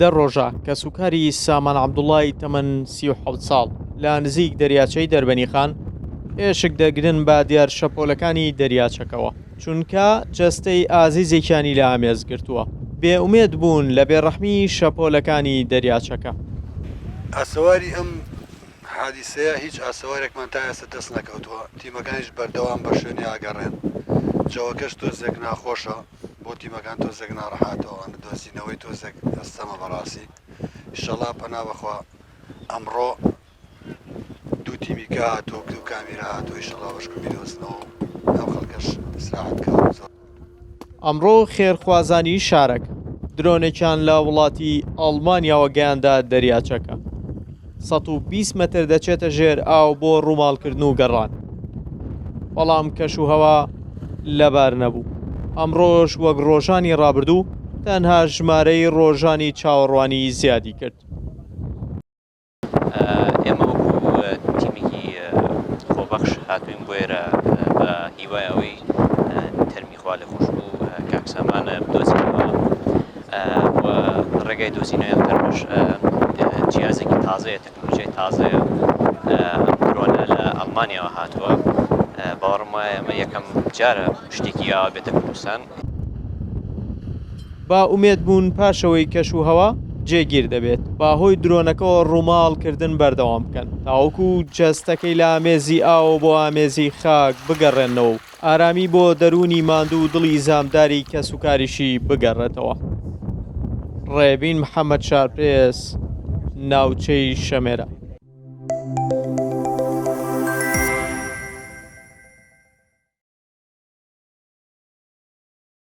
دە ڕۆژە کەسوکاری سامان عەبدوڵای تەمەن 37 ساڵ لە نزیک دەریاچەی دەربەنیخان ئێشک دەگرن بە دیار شەپۆلەکانی دەریاچەکەوە، چونکە جەستەی ئازیزێکیانی لە ئامێز گرتووە، بێ ئومێد بوون لە بێڕەحمی شەپۆلەکانی دەریاچەکە. ئاسەواری ئەم حادیسەیە هیچ ئاسەوارێکمان تا ئێستا دەست نەکەوتووە، تیمەکانیش بەردەوام بە شوێنی ئەگەڕێن، جەوەکەش تۆزێک ناخۆشە بۆ تیمەکان تۆزێک ناڕەحەتە ئەوانە دۆزینەوەی تۆزێک ئەستەمە بەڕاستی، ئیشەڵا پەنا بەخوا ئەمڕۆ دوو تیمی کە هاتوو دوو کامیرا هاتوو ئیشەڵا بەشکم بیدۆزنەوە و ئەم خەڵکەش ئیسراحەت کە و زۆر. ئەمڕۆ خێرخوازانی شارەکە درۆنێکیان لە وڵاتی ئەڵمانیاوە گەیاندە دەریاچەکە. 120 مەتر دەچێتە ژێر ئاو بۆ ڕووماڵکردن و گەڕان. بەڵام کەشوهەوا لەبار نەبوو. ئەمڕۆش وەک ڕۆژانی ڕابردوو تەنها ژمارەی ڕۆژانی چاوەڕوانی زیادی کرد. ئێمە وەکو تیمێکی خۆبەخش هاتووین بۆ ئێرە بە هیوای ئەوەی تەرمی خوالێخۆشبوو کاک سامان بدۆزینەوە و ڕێگای دۆزینەوەی ئەم تەرمەش جیازێکی تازەیە تەکنۆلۆژیای تازەیە ئەم درۆنە لە ئەڵمانیاوە هاتووە باوەڕم وایە ئەمە یەکەم جارە شتێکی ئاوا بێتە کوردستان. با ئومێد بوون پاش ئەوەی کەش و هەوا جێگیر دەبێت با هۆی درۆنەکەوە ڕووماڵ کردن بەردەوام بکەن تاوەکو جەستەکەی لە ئامێزی ئاوەوە بۆ ئامێزی خاک بگەڕێننەوە و ئارامی بۆ دەروونی ماندوو و دڵی زامداری کەسوکاریشی بگەڕێتەوە. ڕێبین محەمەد شارپرێس، ناوچەی شەمێرە.